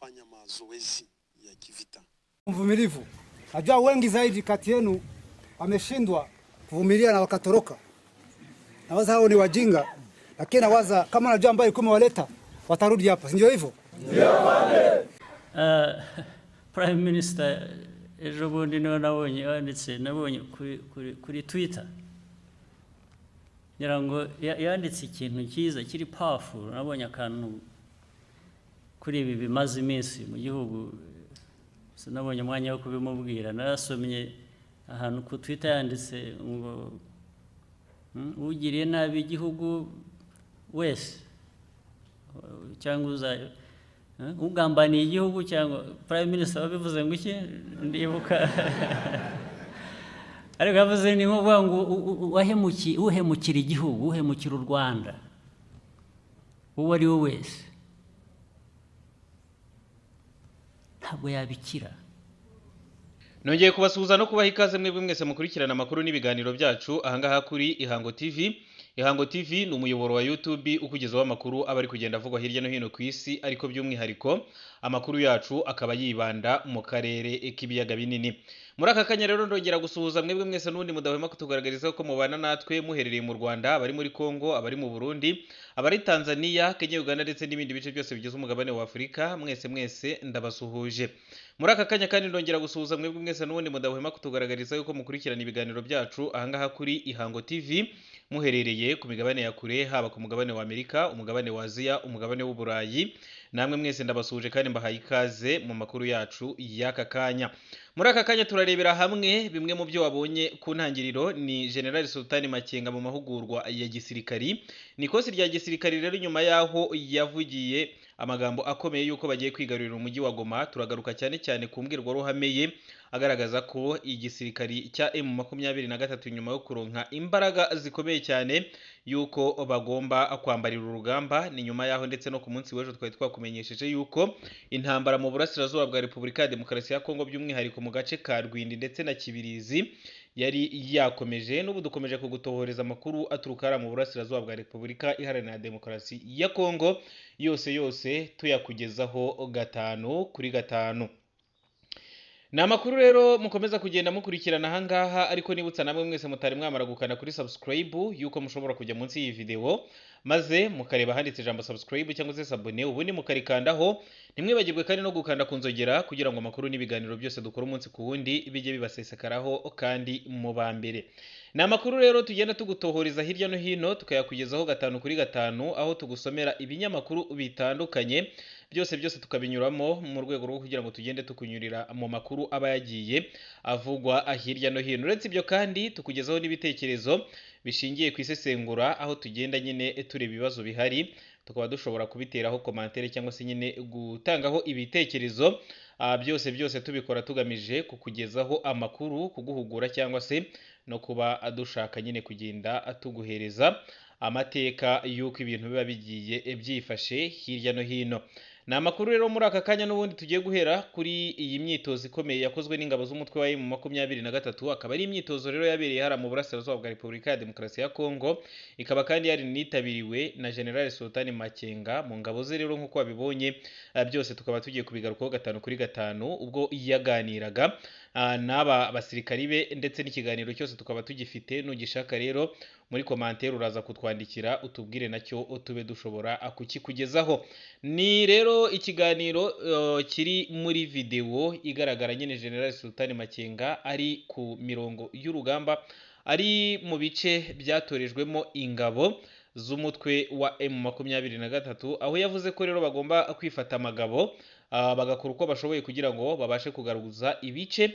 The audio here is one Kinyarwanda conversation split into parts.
Kufanya mazoezi ya kivita. Mvumilivu, najua wengi zaidi kati yenu wameshindwa kuvumilia na wakatoroka. Nawaza hao ni wajinga, lakini nawaza kama najua ambayo ilikuwa imewaleta watarudi hapa, si ndio hivyo? Prime Minister ejo bundi niwe nabonye yanditse, nabonye kuri Twitter, ngira ngo yanditse ikintu cyiza kiri powerful. Nabonye akantu kuri ibi bimaze iminsi mu gihugu, sinabonye umwanya wo kubimubwira. Narasomye ahantu ku Twitter yanditse ngo ugiriye nabi igihugu wese cyangwa ugambaniye igihugu, cyangwa Prime Minister wabivuze ngo iki, ndibuka, ariko yavuze ni nko kuvuga ngo uhemukira igihugu, uhemukira u Rwanda, uwo ari we wese ntabwo yabikira. Nongeye kubasuhuza no kubaha ikaze mwebwe mwese mukurikirana amakuru n'ibiganiro byacu ahangaha kuri Ihango TV. Ihango TV ni umuyoboro wa YouTube ukugezaho amakuru aba ari kugenda avugwa hirya no hino ku isi, ariko by'umwihariko amakuru yacu akaba yibanda mu karere k'ibiyaga binini. Muri aka kanya rero ndongera gusuhuza mwebwe mwese n'ubundi mudahwema kutugaragariza ko mubana natwe muherereye mu Rwanda, abari muri Kongo, abari mu Burundi, abari Tanzania, Kenya, Uganda ndetse n'ibindi bice byose bigize umugabane wa Afurika, mwese mwese ndabasuhuje. Muri aka kanya kandi ndongera gusuhuza mwebwe mwese n'ubundi mudahwema kutugaragariza yuko mukurikirana ibiganiro byacu ahangaha kuri Ihango TV muherereye ku migabane ya kure, haba ku mugabane wa Amerika, umugabane wa Aziya, umugabane w'Uburayi. Namwe mwese ndabasuhuje kandi mbahaye ikaze mu makuru yacu y'aka kanya. Muri aka kanya turarebera hamwe bimwe mu byo wabonye ku ntangiriro. Ni General Sultani Makenga mu mahugurwa ya gisirikari. Ni ikosi rya gisirikari rero nyuma y'aho yavugiye amagambo akomeye y'uko bagiye kwigarurira umujyi wa Goma. Turagaruka cyane cyane ku mbwirwaruhame ye agaragaza ko igisirikari cya M23 nyuma yo kuronka imbaraga zikomeye cyane yuko bagomba kwambarira urugamba. Ni nyuma yaho ndetse no ku munsi w'ejo twari twakumenyesheje yuko intambara mu burasirazuba bwa Repubulika ya Demokarasi ya Kongo, by'umwihariko mu gace ka Rwindi ndetse na Kibirizi, yari yakomeje. N'ubu dukomeje kugutohoreza amakuru aturuka hariya mu burasirazuba bwa Repubulika Iharanira Demokarasi ya Kongo, yose yose tuyakugezaho 5 kuri 5. Ni amakuru rero mukomeza kugenda mukurikirana ahangaha, ariko nibutsa namwe mwese mutari mwamara gukanda kuri subscribe yuko mushobora kujya munsi y'iyi video maze mukareba handitse ijambo subscribe cyangwa se sabone, ubundi mukarikandaho. Ntimwibagirwe kandi no gukanda ku nzogera kugira ngo amakuru n'ibiganiro byose dukora umunsi ku wundi bijye bibasesekaraho kandi mu ba mbere. Ni amakuru rero tugenda tugutohoreza hirya no hino tukayakugezaho 5 kuri 5, aho tugusomera ibinyamakuru bitandukanye byose byose tukabinyuramo mu rwego rwo kugira ngo tugende tukunyurira mu makuru aba yagiye avugwa hirya no hino. Uretse ibyo kandi tukugezaho n'ibitekerezo bishingiye ku isesengura, aho tugenda nyine tureba ibibazo bihari tukaba dushobora kubiteraho komantere cyangwa se nyine gutangaho ibitekerezo. Byose byose tubikora tugamije kukugezaho amakuru, kuguhugura cyangwa se no kuba dushaka nyine kugenda tuguhereza amateka y'uko ibintu biba bigiye byifashe hirya no hino. Ni amakuru rero muri aka kanya n'ubundi tugiye guhera kuri iyi myitozo ikomeye yakozwe n'ingabo z'umutwe wa M23, akaba ari imyitozo rero yabereye hariya mu burasirazuba bwa Repubulika ya Demokarasi ya Kongo, ikaba kandi yari nitabiriwe na General Sultani Makenga mu ngabo ze. Rero nk'uko wabibonye byose tukaba tugiye kubigarukaho 5 kuri 5 ubwo yaganiraga n'aba basirikari be, ndetse n'ikiganiro cyose tukaba tugifite. Nugishaka rero muri komantere uraza kutwandikira utubwire nacyo tube dushobora kukikugezaho. Ni rero ikiganiro kiri muri video igaragara nyine General Sultani Makenga ari ku mirongo y'urugamba, ari mu bice byatorejwemo ingabo z'umutwe wa M23, aho yavuze ko rero bagomba kwifata amagabo, bagakora uko bashoboye kugira ngo babashe kugaruza ibice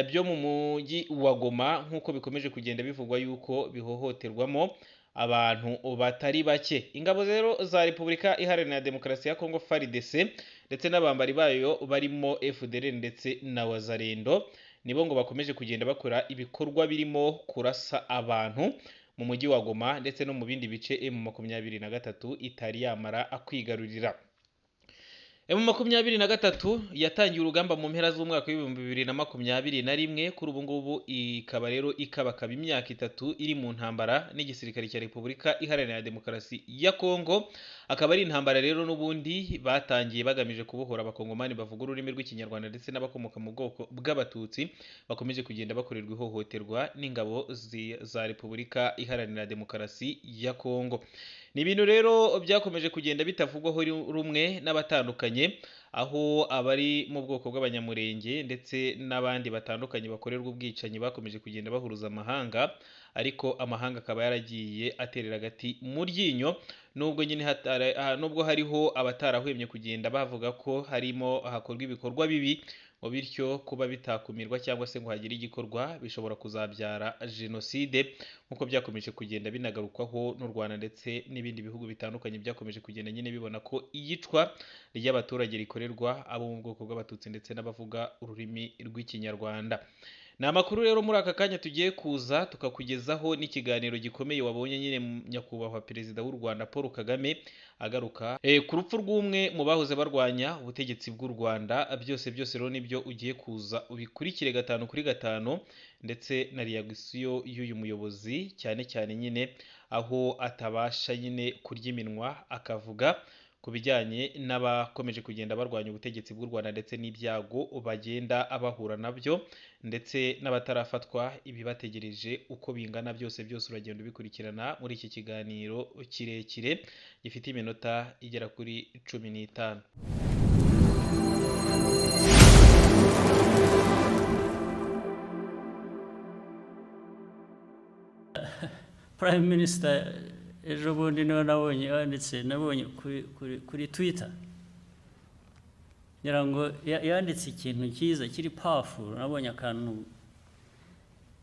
byo mu mujyi wa Goma, nk'uko bikomeje kugenda bivugwa yuko bihohoterwamo abantu batari bake. Ingabo rero za Repubulika Iharanira Demokarasi ya Kongo FARDC ndetse n'abambari bayo barimo FDLR ndetse na Wazalendo nibo ngo bakomeje kugenda bakora ibikorwa birimo kurasa abantu mu mujyi wa Goma ndetse no mu bindi bice M23 itari yamara kwigarurira. M23 yatangiye urugamba mu mpera z'umwaka w'ibihumbi bibiri na makumyabiri na rimwe, kuri ubu ngubu ikaba rero ikabakaba imyaka 3 iri mu ntambara n'igisirikare cya Repubulika Iharanira Demokarasi ya Kongo. Akaba ari intambara rero n'ubundi batangiye bagamije kubohora abakongomani bavuga ururimi rw'Ikinyarwanda ndetse n'abakomoka mu bwoko bw'Abatutsi bakomeje kugenda bakorerwa ihohoterwa n'ingabo za Repubulika Iharanira Demokarasi ya Kongo. Ni ibintu rero byakomeje kugenda bitavugwaho rumwe n'abatandukanye, aho abari mu bwoko bw'Abanyamurenge ndetse n'abandi batandukanye bakorerwa ubwicanyi bakomeje kugenda bahuruza amahanga, ariko amahanga akaba yaragiye aterera agati mu ryinyo, nubwo nyine nubwo hariho abatarahwemye kugenda bavuga ko harimo hakorwa ibikorwa bibi, ngo bityo kuba bitakumirwa cyangwa se ngo hagire igikorwa bishobora kuzabyara jenoside, nk'uko byakomeje kugenda binagarukwaho n'u Rwanda ndetse n'ibindi bihugu bitandukanye byakomeje kugenda nyine bibona ko iyicwa ry'abaturage rikorerwa abo mu bwoko bw'Abatutsi ndetse n'abavuga ururimi rw'Ikinyarwanda. Ni amakuru rero muri aka kanya tugiye kuza tukakugezaho n'ikiganiro gikomeye wabonye nyine nyakubahwa Perezida w'u Rwanda Paul Kagame agaruka ku rupfu rw'umwe mu bahoze barwanya ubutegetsi bw'u Rwanda. Byose byose rero nibyo ugiye kuza ubikurikire 5 kuri 5, ndetse na reaction y'uyu muyobozi, cyane cyane nyine aho atabasha nyine kurya iminwa akavuga ku bijyanye n'abakomeje kugenda barwanya ubutegetsi bw'u Rwanda ndetse n'ibyago bagenda abahura nabyo, ndetse n'abatarafatwa ibibategereje uko bingana. Byose byose uragenda ubikurikirana muri iki kiganiro kirekire gifite iminota igera kuri 15. Prime Minister ejo bundi niwe nabonye yanditse, nabonye kuri Twitter, ngira ngo yanditse ikintu cyiza kiri powerful. Nabonye akantu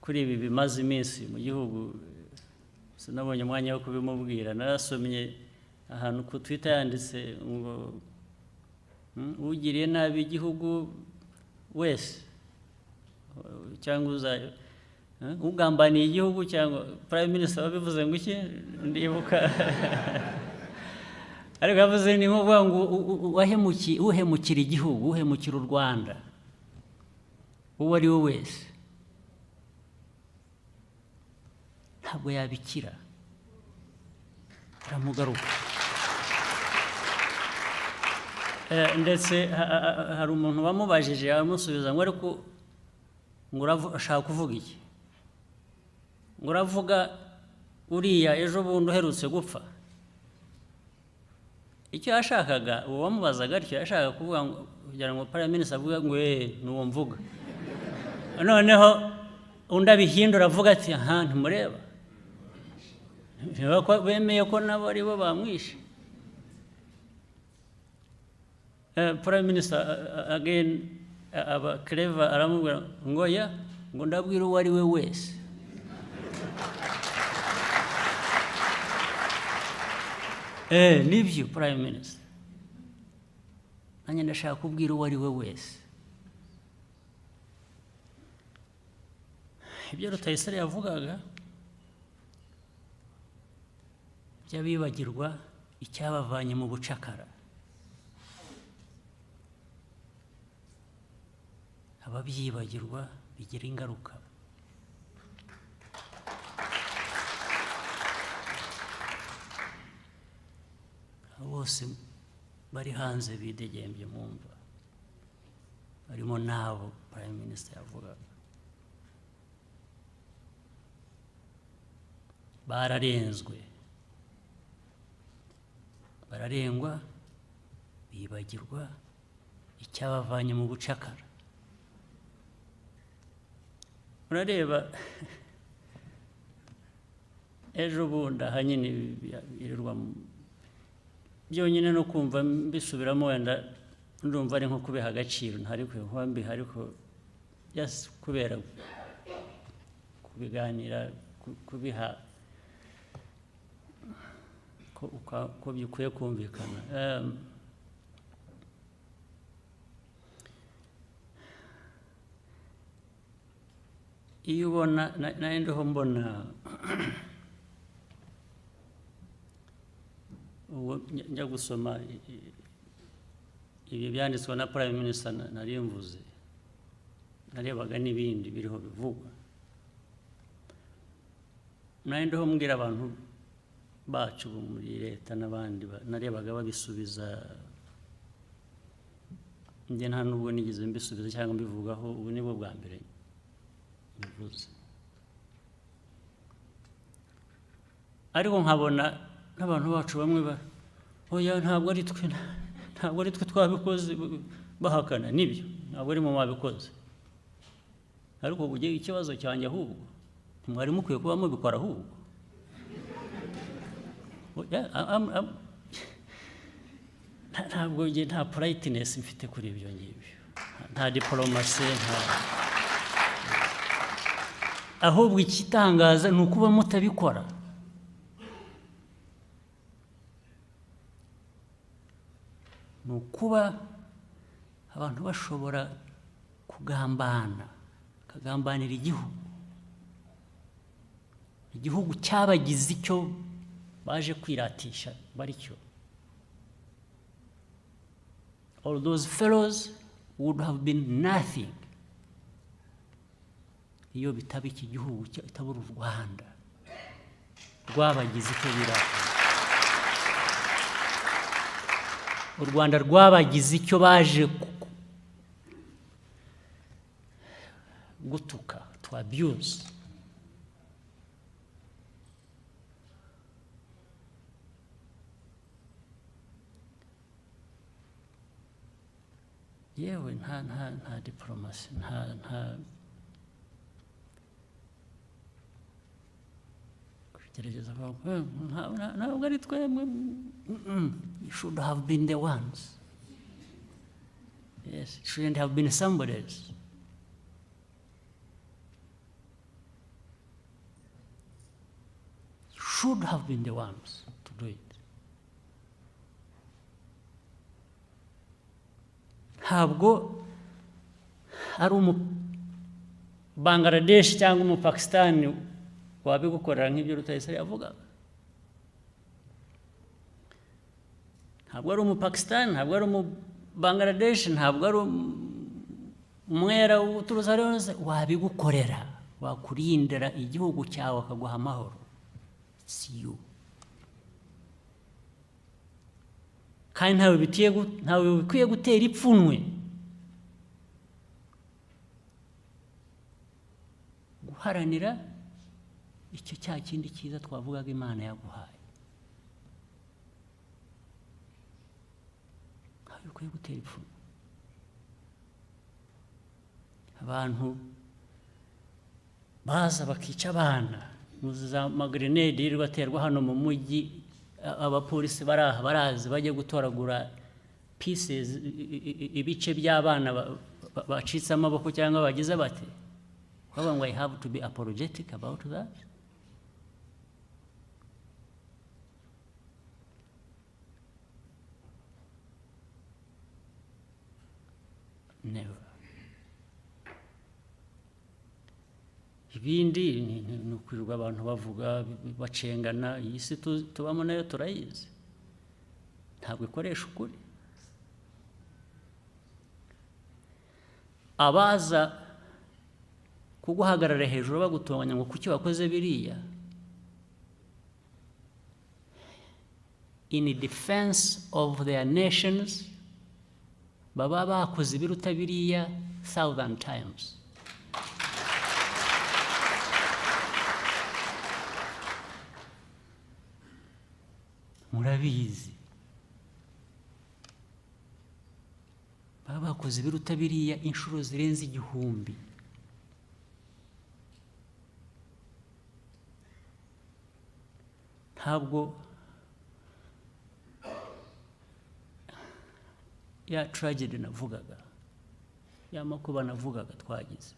kuri ibi bimaze iminsi mu gihugu, sinabonye umwanya wo kubimubwira. Narasomye ahantu ku Twitter yanditse ngo ugiriye nabi igihugu wese cyangwa ugambaniye igihugu, cyangwa Prime Minister wabivuze ngo iki ndibuka, ariko yavuze ni nko ngo uhemukira igihugu, uhemukira u Rwanda, uwo ari we wese ntabwo yabikira, aramugaruka. Ndetse hari umuntu wamubajije amusubiza ngo ariko ngo urashaka kuvuga iki, ngo uravuga uriya ejo bundi uherutse gupfa. Icyo yashakaga uwo wamubazaga atyo, yashakaga kuvuga ngo kugira ngo Prime Minister avuge ngo nuwo mvuga, noneho undi abihindura avuga ati aha ntimureba, bemeye ko nabo ari bo bamwishe. Prime Minister again aba clever aramubwira ngo ya ngo ndabwira uwo ari we wese. Nibyo Prime Minister, nanjye ndashaka kubwira uwo ari we wese. Ibyo Rutayisire yavugaga by'abibagirwa icyabavanye mu bucakara, ababyibagirwa bigira ingaruka. Bose bari hanze bidegembye mumva, barimo nabo Prime Minister yavugaga, bararenzwe, bararengwa, bibagirwa icyabavanye mu bucakara. Urareba ejo bundi aha nyine birirwa byonyine no kumva mbisubiramo, wenda ndumva ari nko kubiha agaciro, ntari kuba mbiha, ariko just kubera kubiganira, kubiha ko bikwiye kumvikana. Iyo ubona nari ndiho mbona ubu njya gusoma ibi byanditswe na Prime Minister nari mvuze, narebaga n'ibindi biriho bivugwa, nari ndiho mbwira abantu bacu bo muri leta n'abandi narebaga babisubiza, njye nta nubwo nigeze mbisubiza cyangwa mbivugaho, ubu nibwo bwa mbere mbivuze. Ariko nkabona n'abantu bacu bamwe oya ntabwo ari twe, ntabwo ari twe twabikoze, bahakana. Nibyo, ntabwo ari mu babikoze, ariko ugiye ikibazo cyanjye ahubwo ntimwari mukwiye kuba mubikora ahubwo. Ntabwo njye nta politeness mfite kuri ibyo ngibyo, nta diplomasi, nta. Ahubwo ikitangaza ni ukuba mutabikora. Ni ukuba abantu bashobora kugambana, bakagambanira igihugu, igihugu cyabagize icyo baje kwiratisha baricyo. All those fellows would have been nothing iyo bitaba iki gihugu, itabura u Rwanda rwabagize icyo birata. U Rwanda rwabagize icyo baje gutuka, to abuse. Yewe nta nta nta diplomasi, nta nta kugerageza ntabwo ari twemwe. You should have been the ones. Yes, it shouldn't have been somebody else. You should have been the ones to do it. Ntabwo ari umu Bangladesh cyangwa umu Pakistan wabigukorera nk'ibyo Rutayisire yavugaga. Ntabwo ari umu Pakistan, ntabwo ari umu Bangladesh, ntabwo ari umwera uturutse ari hose wabigukorera, wakurindira igihugu cyawe akaguha amahoro. It's you. Kandi ntawe bikwiye gutera ipfunwe guharanira icyo cya kindi cyiza twavugaga Imana yaguhaye. Ntawe bikwiye gutera ipfunwe. Abantu baza bakica abana, muzi za magrenade yirirwa aterwa hano mu mujyi, abapolisi baraha barazi bajya gutoragura pieces, ibice by'abana bacitse amaboko cyangwa bagize bate, bavuga ngo I have to be apologetic about that. Never. Ibindi ni ukwirirwa abantu bavuga bacengana. Iyi si tubamo nayo turayizi, ntabwo ikoresha ukuri. Abaza kuguhagarara hejuru bagutonganya ngo kuki wakoze biriya, in defense of their nations, baba bakoze ibiruta biriya 1,000 times. Murabizi, baba bakoze ibiruta biriya inshuro zirenze 1000. Ntabwo ya tragedy navugaga, ya makuba navugaga twagize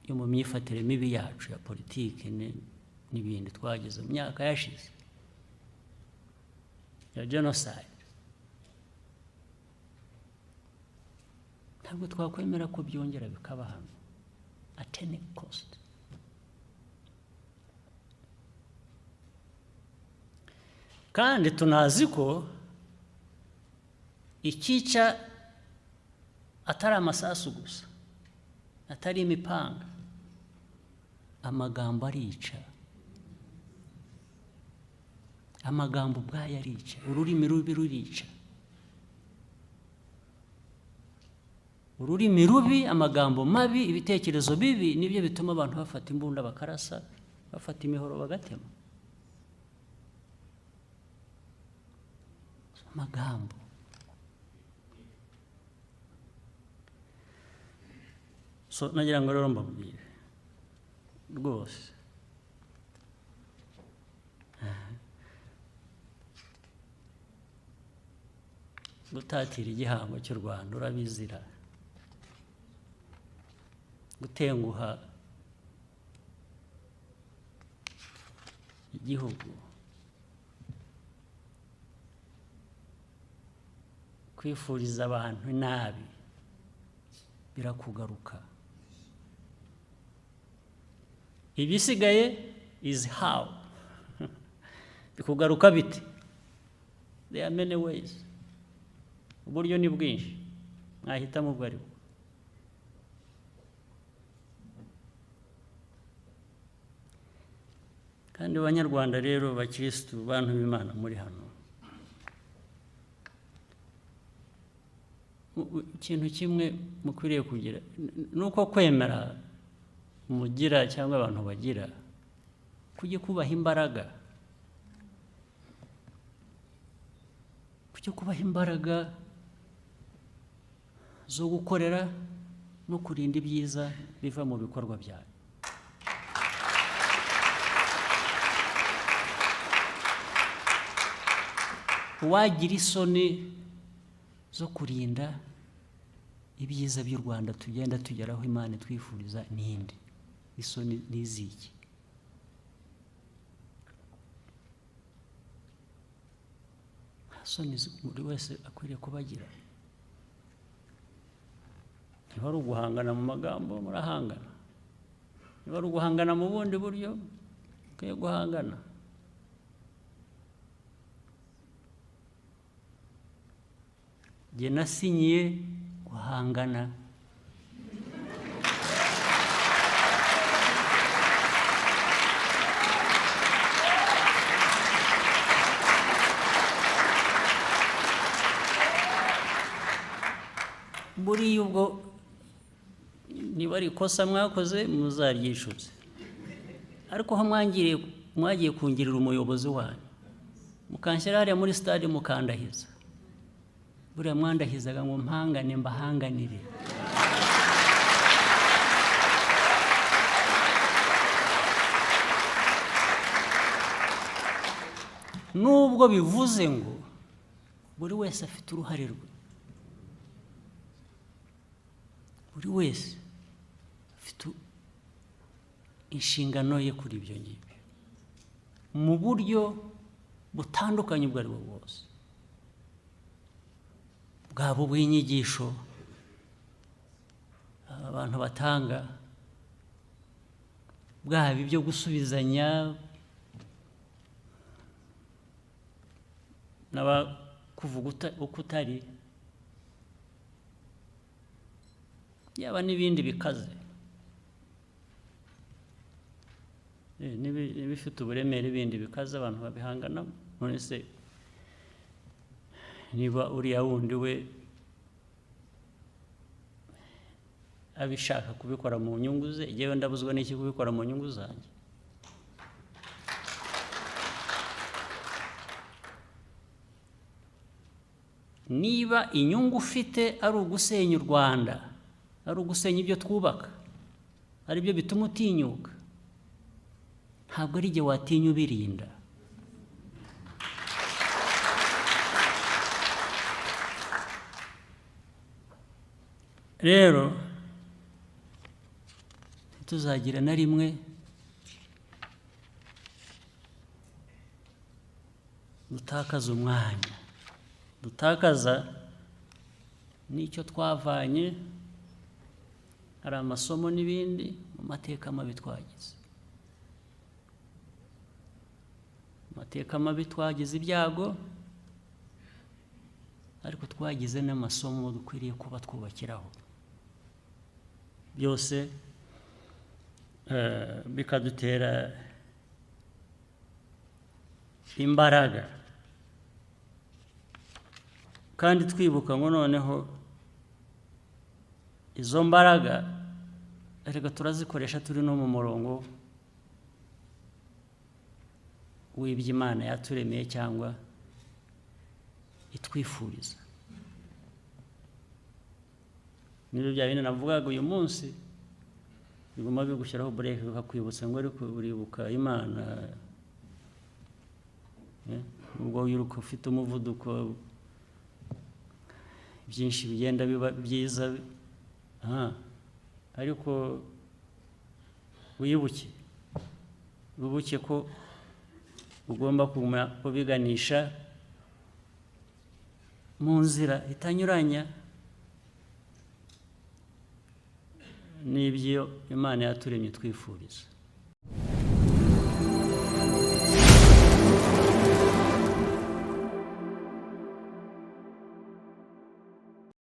yo mu myifatire mibi yacu ya politiki n'ibindi twagize mu myaka yashize ya genocide, ntabwo twakwemera ko byongera bikaba hano at any cost. Kandi tunazi ko ikica atari amasasu gusa, atari imipanga, amagambo arica. Amagambo ubwayo arica, ururimi rubi rurica. Ururimi rubi, amagambo mabi, ibitekerezo bibi nibyo bituma abantu bafata imbunda bakarasa, bafata imihoro bagatema. Amagambo. So nagira ngo rero mbabwire rwose, gutatira igihango cy'u Rwanda urabizira, gutenguha igihugu, kwifuriza abantu nabi birakugaruka. Ibisigaye is how bikugaruka bite? There are many ways. Uburyo ni bwinshi, mwahitamo ubwo ari bwo. Kandi Banyarwanda rero, bakirisitu, bantu b'Imana muri hano, ikintu kimwe mukwiriye kugira nuko kwemera mugira cyangwa abantu bagira kujye kubaha imbaraga, kujye kubaha imbaraga zo gukorera no kurinda ibyiza biva mu bikorwa byayo. Uwagira isoni zo kurinda ibyiza by'u Rwanda tugenda tugeraho Imana twifuriza n'indi isoni n'iziki. Isoni buri wese akwiriye kubagira. Niba ari uguhangana mu magambo murahangana, niba ari uguhangana mu bundi buryo mukwiye guhangana. Jye nasinyiye guhangana. Buriya ubwo niba ari ikosa mwakoze muzaryishyuze, ariko aho mwagiye kungirira umuyobozi wanyu mukanshyira hariya muri stade mukandahiza, buriya mwandahizaga ngo mpangane mbahanganire. Nubwo bivuze ngo buri wese afite uruhare rwe, buri wese afite inshingano ye kuri ibyo ngibyo mu buryo butandukanye ubwo ari bwo bwose, bwaba ubw'inyigisho abantu batanga, bwaba ibyo gusubizanya n'abakuvuga uko utari, yaba n'ibindi bikaze n'ibifite uburemere bindi bikaze abantu babihangana. None se niba uriya wundi we abishaka kubikora mu nyungu ze, yewe ndabuzwa n'iki kubikora mu nyungu zanjye? Niba inyungu ufite ari ugusenya u Rwanda, ari ugusenya ibyo twubaka, ari byo bituma utinyuka, ntabwo ari igihe watinya ubirinda. Rero ntituzagira na rimwe dutakaza umwanya, dutakaza n'icyo twavanye, hari amasomo n'ibindi mu mateka mabi twagize. Amateka mabi twagize ibyago, ariko twagize n'amasomo dukwiriye kuba twubakiraho. Byose bikadutera imbaraga, kandi twibuka ngo noneho izo mbaraga reka turazikoresha turi no mu murongo w'ibyo Imana yaturemeye cyangwa itwifuriza. Nibyo bya bindi navugaga uyu munsi, biguma bigushyiraho bureke bikakwibutsa ngo ariko uribuka Imana, ubwo wiruka ufite umuvuduko, byinshi bigenda biba byiza, ariko wibuke ko ugomba kubiganisha mu nzira itanyuranya n'ibyo Imana yaturemye twifuriza.